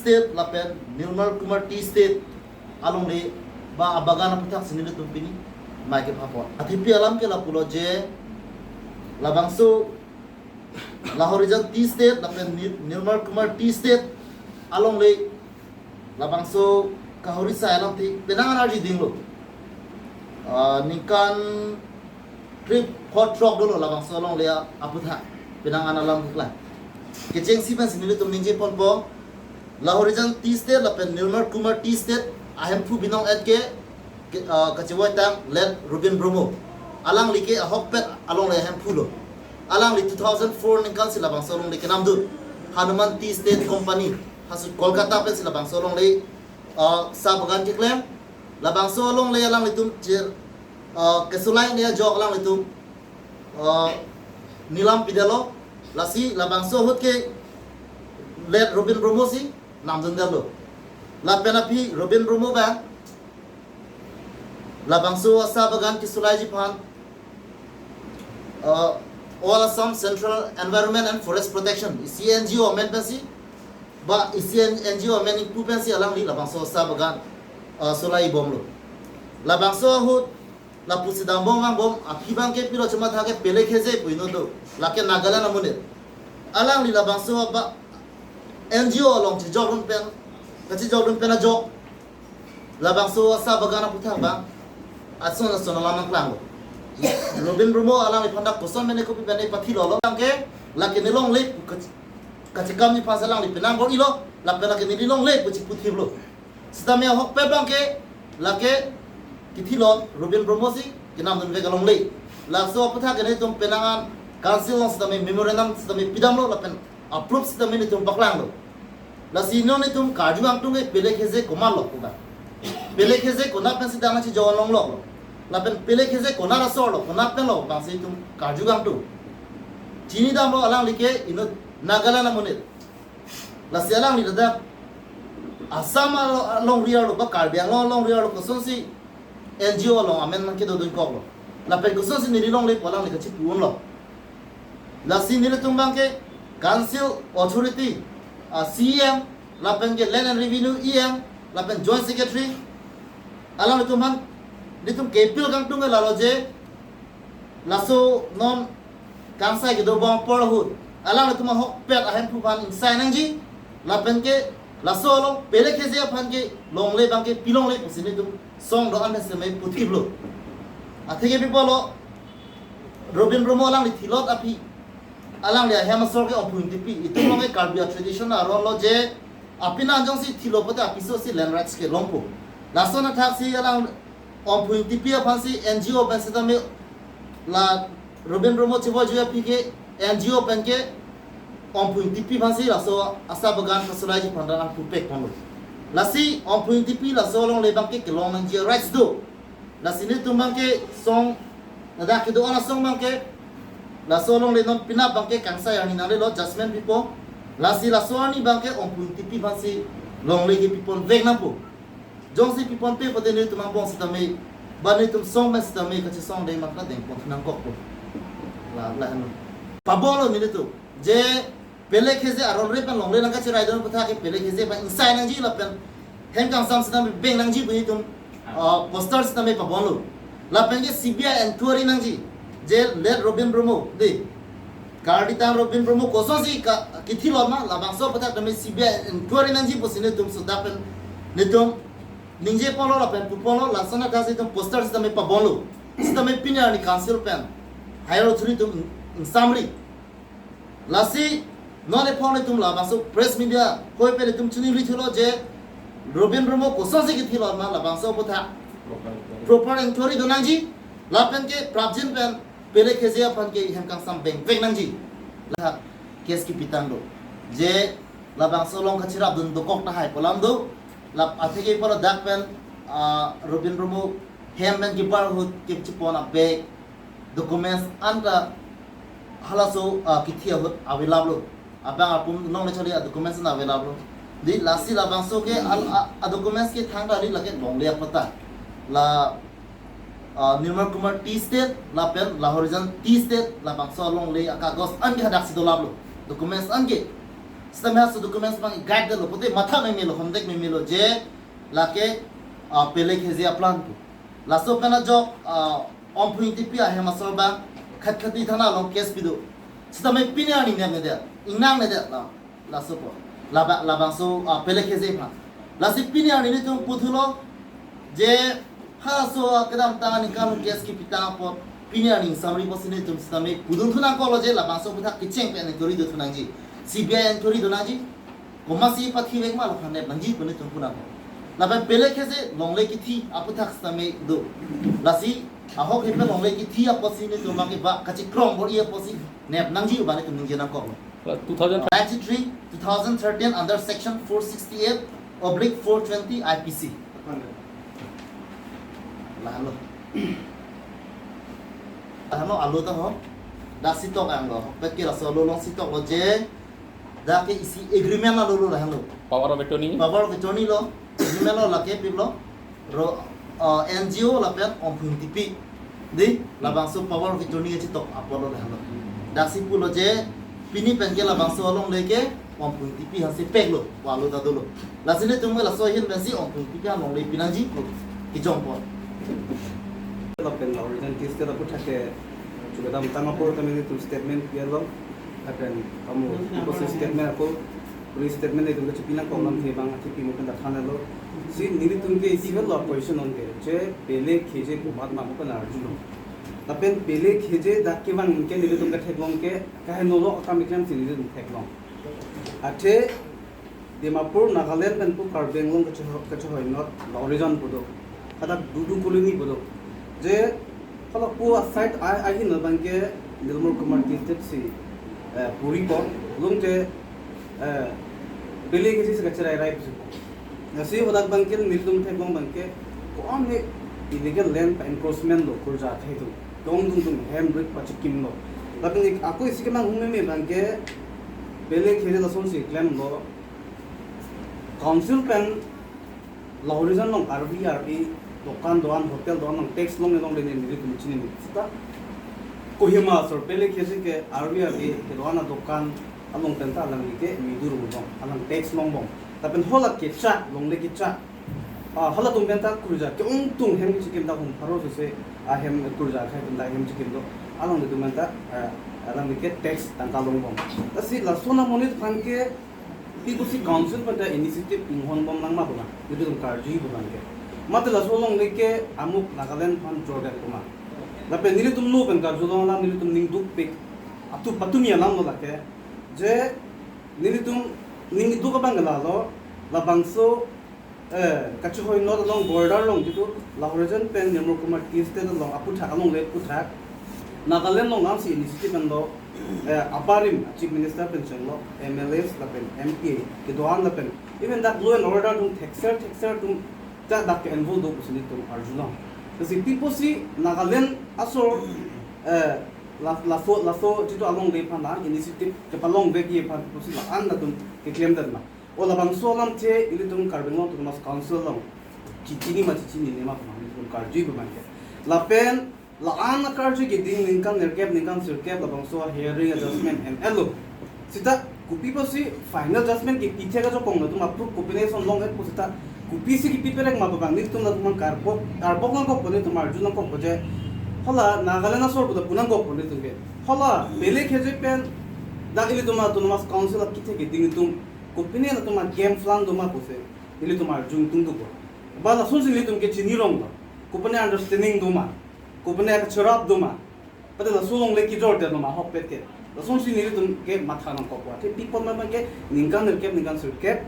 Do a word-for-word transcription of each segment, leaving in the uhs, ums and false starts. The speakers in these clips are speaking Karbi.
Estate lapen Nirmal Kumar Tea Estate alongle ba abagan aputhak si nelitum pini mai kepapot. Athepi alam ke lapulo je labangso Lahorijan Tea Estate lapen Nir-, Nirmal Kumar Tea Estate alongle labangso kahori sai alam ti penang an arji dinglo. Ah, ningkan trip hot truck dolo labangso alongle aputhak penang an alam keklang. Kechengsi pensi nelitum ningje ponpo, Lahorijan Tea Estate lapen Nirmal Kumar Tea Estate ahemphu binong et ke, ke, ah, kachevoi tang late Robin Bromo. Alangli ke ahokpet alongle ahemphu lo. Alangli two thousand four ningkan si labangso alongle kenamdun. Hanuman Tea Estate Company, hasu Kolkata pensi labangso alongle, ah, sa bagan keklem. Labangso alongle alanglitum chir, ah, kesolai ne ajok alanglitum, ah, nilam pidetlo. Lasi labangso ahut ke late Robin Bromo si namdundetlo. Lapen aphi Robin Bromo abang labangso asa bagan kesolaiji aphan, ah, All Assam Central Environment and Forest Protection, isi N G O amen pensi, ba isi N-, N G O amen ingpu pensi alangli labangso asa bagan, ah, solai bomlo. Labangso ahut lapusi dambom vangbom aphi abang ke pilo chematha ke Pele Kheze pu inut do. Lake Nagaland amonit. Alangli labangso ba N G O along chejokdun pen, kachejokdun pen ajok labangso asa bagan aputhak abang ason ason alam nangklanglo. Robin Bromo alangliphan dak koson mene kopi mene pathilolo. Abang ke lake ne longle pu kach-, kachekamji aphan si alangli penang bor-ilo, lapen lake neli longle pu chiputhiplo. Sitame ahokpet abang ke lake kethilon Robin Bromo si kenamdunvek alongle. Laso aputhak ke nelitum penang an council along sitame memorandum sitame pidamlo lapen approve sitame nelitum paklanglo. Lasi non nelitum karju kangtung ke Pele Kheze komatlo pu abang. Pele Kheze konat pensi dang nangchejok longloklo. Lapen Pele Kheze konat asorlo, konat penlo abangsi nelitum karju kangtung. Chinidamlo alangli ke inut Nagaland amonit. Lasi alangli ladak Assam alo-, alongri arlo ba Karbi Anglong alongri arlo kosonsi N G O along amen nangkedodun koklo. Lapen kosonsi neli longle pu alangli kachipu-unlo. Lasi nelitum abang ke council authority, ah, C E M, lapen ke Land and Revenue E M, lapen Joint Secretary, alanglitum aphan nelitum ke-appeal kangtung ke lalo je, laso non kangsai kedobom apor ahut alanglitum ahokpet ahemphu aphan ingsai nangji, lapen ke laso along Pele Kheze aphan ke longle abang ke pilongle pusi nelitum song do-an sitame puthiplo. Atheke pi pulo, Robin Bromo alangli thilot aphi alangli ahem asor ke Omphu Ingtipi. Itum along ke Karbi a-tradition aron lo je apina jongsi thilo pote apiso si land rights ke longpo. Lason athaksi alang Omphu Ingtipi aphansi N G O pen sitame la Robin Bromo chevoi jui aphi ke N G O pen ke Omphu Ingtipi aphansi laso asa bagan kasolaiji aphan dak nangpupek ponlo. Lasi Omphu Ingtipi laso alongle abang ke kelong nangji a-rights do. Lasi nelitum abang ke song, ladak kedo-an asong abang ke, laso alongle non penap abang ke kangsai arni nanglelo judgment pipo. Lasi laso arni abang ke Omphu Ingtipi aphansi longle ke piponvek nangpo. Jongsi piponpe pote nelitum angbong sitame, ba nelitum song pen sitame kachesong deng mat kadeng pon nangkokpo. La, la hanu. Pabonlo nelitum. Je Pele Kheze aron re pen longle nangkacheraidun aputhak ke Pele Kheze aphan ingsai nangji lapen hem kangsam sitame beng nangji pu nelitum, ah, poster sitame pabonlo. Lapen ke C B I inquiry nangji. Je late Robin Bromo, de. Karlitang Robin Bromo kosonsi ka, kethilot ma, labangso aputhak tame C B I inquiry nangji pusi nelitum sudak pen nelitum ningje ponlo lapen pu ponlo, lason athaksi nelitum poster sitame pabonlo. Sitame pini arni council pen higher authority atum ingsamri. Lasi non ephong nelitum labangso press media hoi pen nelitum chiningri thulo je Robin Bromo kosonsi kethilot ma labangso aputhak proper inquiry do nangji. Lapen ke prapjin pen Pele Kheze aphan ke hem kangsam bengvek nangji. La case kepitang do. Je labangso along kacherapdun dokok tahai pu alam do. Lap atheke pu ladak pen, ah, Robin Bromo hem pen kebar ahut kechepon abag documents anta halaso, ah, kethi ahut avelaplo. Abang apum nong le chali a-documents na avelaplo. Di lasi labangso ke al-, a, a-documents ke thangta di lake longle apata. La, ah, Nirmal Kumar Tea Estate, lapen Lahorijan Tea Estate, labangso alongle akagos an ke hadaksi dolaplo. Documents an ke. Sitame laso documents abang guide detlo, pute matha memelo, homdek memelo je lake, ah, Pele Kheze aplan pu. Laso pen ajok, ah, Omphu Engtipi ahem asor abang Khatkhati thana along case pido. Sitame pini arni nep nedet, ingnang nedet la, laso po. Laba, labangso, ah, Pele Kheze aphan. Lasi pini arni nelitum puthulo je ha laso kedamtang aningkan case kepitang apot pini arni summary apotsi nelitum sitame pudun thu nangkoklo je labangso aputhak kecheng pen inquiry do thu nangji. C B I inquiry do nangji. Komatsi pathi vek ma laphan nep nangji pu nelitum pu nangkok. Lapen Pele Kheze longle kithi aputhak sitame do. Lasi ahok hepen longle kithi apotsi nelitum abang ke ba kachikrong bor-i apotsi nep nangji pu ba nelitum ningje nangkoklo. Two thousand. Ninety-three, two thousand thirteen under section four sixty-eight oblique four twenty I P C. Lahelo. Lahelo alo ta ho. Dak sitok anglo. Pet ke laso alo alongsi toklo je. Dak ke isi agreement alo lo lahelo. Power of attorney. Power of attorney lo. Agreement lo lake pip lo. Ro, uh, N G O lapen Omphu Engtipi. Dei, labangso power of attorney kachitok apotlo lahelo. Daksi pulo je pini pen ke labangso alongle ke Omphu Engtipi aphansi peklo, pu alo ta dolo. Lasi nelitum laso ahin pensi Omphu Engtipi aphan longle pinangji pu kejong apot. Lapen Lorraine T State aputhak ke chugadam tang apor kami nelitum statement pialo. Lapen kamu ipo si statement ako, police statement nelitum ke chepi nangkok lam the abang athi pimo pen dathan lo. Si nelitum ke isi lo question on ke, je Pele Kheze komat ma pu pen arjulo. Lapen Pele Kheze dak kevang ke nelitum ketheklong ke, kaheno lo akam iklam si nelitum theklong. Athe Dimapur, Nagaland pen pu Karbi Anglong kacheho-, kachehoinot Lorraine pudo. Hadak Dudu Colony pudo. Je hala pu a-site a-, ahin abang ke Nirmal Kumar T State si, eh, puri ko, longte, eh, Pele Kheze si kacherai rai pusi ko. Lasi hadak abang ke nelitum theklong abang ke, ko-an ne illegal land pa encroachment lo kurja thai tu. Kong dung dung hem brick pachikim lo. Lapen ik ako isi kemang hum meme abang ke, Pele Kheze lasonsi klemlo. Council pen Lorraine along R V R A dokan do-an, hotel do-an along tax longledetlo ne nelitum chinine. Seta Kohima asor Pele Kheze ke R V R A kedo-an adokan along pen ta alangli ke midur bom, alang tax longbom. Lapen hala kecha, longle kecha, ah, halatum pen ta kurja ke-ongtung hem chikim ta hum pharo sose ahem kurja akhai pen ta hem chikim do. Alanglitum pen ta, eh, alangli ke tax tangka longbom. Lasi lason amonit aphan ke pi pusi council pen ta initiative inghon bom nang ma pu na, nelitum karjuji pu abang ke. Mate laso alongle ke amuk Nagaland aphan jordet pu ma. Lapen nelitum lo pen karjulong alam nelitum ning dukpik. Atu patumi alam lo lake. Je nelitum ning duk abang ke lalo, labangso, eh, kachehoinot along border along jitu Lorraine pen Nirmal Kumar T State along aputhak alongle aputhak Nagaland along ansi initiative pen do, eh, abarim Chief Minister pen chenglo, M L As lapen M P A kedo-an lapen even dak law and order atum thekser thekser atum ta dak ke involve do pusi nelitum arjulong. Lasi pi pusi Nagaland asor, eh, la-, laso, laso jitu alongle aphan na initiative kepalongvekji aphan pi pusi la-an latum keklemdet ma. O labangso alamthe ilitum Karbi Anglong Autonomous Council along chechini ma chechinine ma pu nelitum karjuji pu abang ke. Lapen la-an akarju keding ningkan nerkep ningkan sirkep labangso hearing adjustment en-elo. Seta kopi pusi final judgment kepi thek ajok kong latum approve kopine ason long-et pu seta kopisi kepi perek ma pu abang nelitum latum karbok, karbok nangkokpo, nelitum arju nangkokpo je. Hala Nagaland asor pu ta pu nangkokpo nelitum ke. Hala Pele Kheze pen dak ilitum Autonomous Council akethe keding atum kopine latum a-game plan do ma pusi nelitum arjung tung do ko. Ba lasonsi nelitum ke chini rong ba. Kopine understanding do ma. Kopine kacherap do ma. Pate laso alongle kejordet do ma ahokpet ke. Lasonsi nelitum ke matha nangkokpo. Athe pi apot ma abang ke ningkan nerkep ningkan sirkep.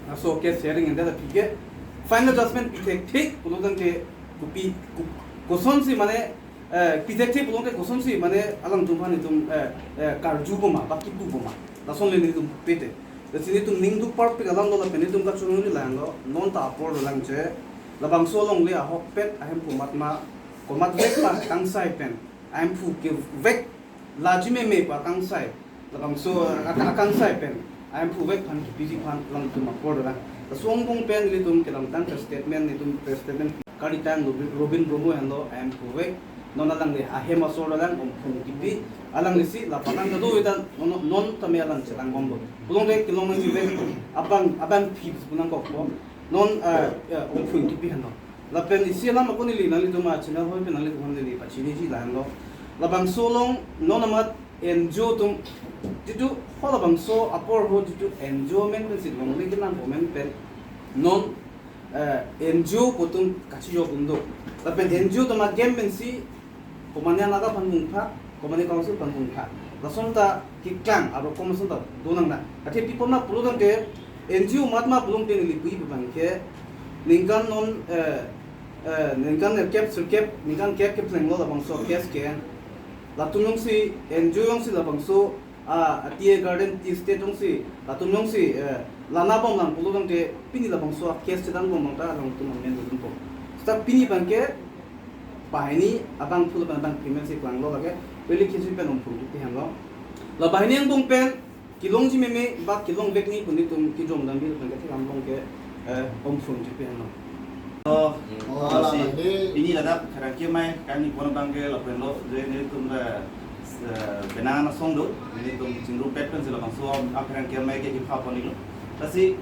Laso ke hearing endet aphi ke final judgment pi thekthek pulo tangte kopi ko-, kosonsi mane, eh, pi thekthek pulo tangte kosonsi mane alangtum aphan itum, eh, eh, karju bom ma, ba kipu bom ma. Lason le nelitum pete. Lasi nelitum ning duk parpik alam do lapen nelitum kachonghuli lang do, non ta apor dolang je, labangso alongle ahokpet ahemphu komat ma, komatvek ma kangsai pen ahemphu kevek laji meme pa kangsai, labangso ak-, akangsai pen ahemphu vek aphan kepiji aphan alangtum apor dolang. Laso angbong pen nelitum kedamtang press statement, nelitum press statement kalitang Robin, Robin Brahma henlo ahemphu vek Non alangli ahem asor alang Omphung Engtipi, alanglisi lapu alang kado ita non, non tame alang chelang bomlo. Pulongte kelong nangjive, abang, abang phis pu nangkokpo. Non, eh, eh, Omphung Engtipi henlo. Lapen isi alam ako neli nanglitum a-channel ahoi pen nanglitum aphan neli pachiniji lahenlo. Labangso along non amat N G O atum, jitu ho labangso apor ho jitu N G O amen pensi longle kenangpo amen pen non, eh, N G O pu atum kachijok un do. Lapen N G O atum ahem pensi komane anaga aphan bungpha, komane council aphan bungpha. Lason ta keklang arokom ason ta do nang na. Athe pi apot ma pulo tangte N G O amat ma pulongte neli pu-i abang ke ningkan non, eh, eh, ningkan nerkep sirkep, ningkan kep keplenglo labangso case ke. Latum jongsi N G O jongsi labangso, ah, Tea Garden, tea estate jongsi, latum jongsi, eh, lana bomlang pulo tangte pini labangso a-case chedan bomlang ta alangtum amen dodunpo. Seta pini abang ke banghini abang phul abang, abang payment si klanglo lake, peli kisi pen Omphung Engtipi henlo. La banghini angbong pen kelongji meme ba kelongvek ni pu nelitum kejong dambi abang ke thekdam long ke, eh, Omphung Engtipi henlo. Oh, Oh, lasi, lasi. Pini ladak pherangke amei kani pon abang ke lapen lo, je nelitum la, eh, penang asong do, nelitum chingrumpet pensi labangso apherangke amei ke kipha pon iklo. Lasi,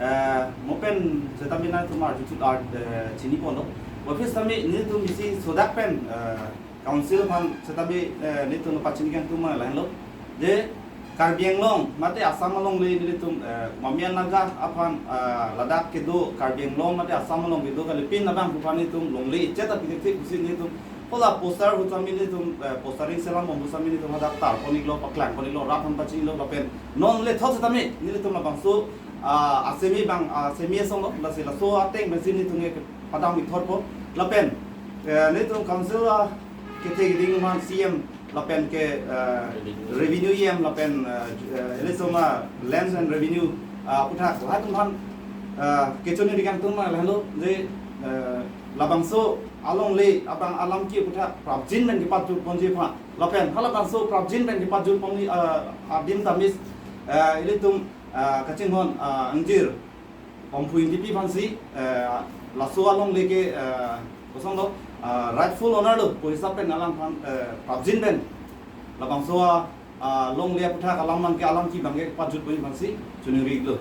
eh, mo pen setame nangtum arjuchot ar, eh, chini ponlo. Office tame nelitum isi sodak pen, eh, council aphan setame, eh, nelitum pachini kangtung ma lahenlo. Je Karbi Anglong mate Assam alongle nelitum, eh, Mamiya Naga aphan, eh, ladak kedo Karbi Anglong mate Assam along kedo kalipin abang pu aphan nelitum longle ichet aphi thekthek pusi nelitum hala poster hu tame nelitum, eh, postering selam bom hu tame nelitum hadak tar pon iklo, paklang pon iklo, rat aphan pachini lo lapen non le thot setame nelitum labangso, ah, asemi abang, ah, asemi asong lo, lasi laso ateng pensi nelitum ke padam ithor po. Lapen, eh, nelitum council, ah, kethe keding aphan C M lapen ke, eh, revenue E M lapen, eh, ju-, eh, ilitum a Lands and Revenue, ah, aputhak lahai atum aphan, eh, kechoningri kangtung ma lahenlo je, eh, labangso alongle abang alam ke aputhak prapjin pen kepajut ponji aphan. Lapen halabangso prapjin pen kepajut ponji, eh, adim tamis, eh, ilitum, eh, kachinghon, eh, ingjir Omphung Engtipi aphansi, eh, laso alongle ke, eh, kosonlo, eh, rightful owner lo pu hisap pen alang aphan, eh, prapjin pen labangso a, ah, longle aputhak alam abang ke alam ke abang ke pajut ponji aphansi choningri iklo.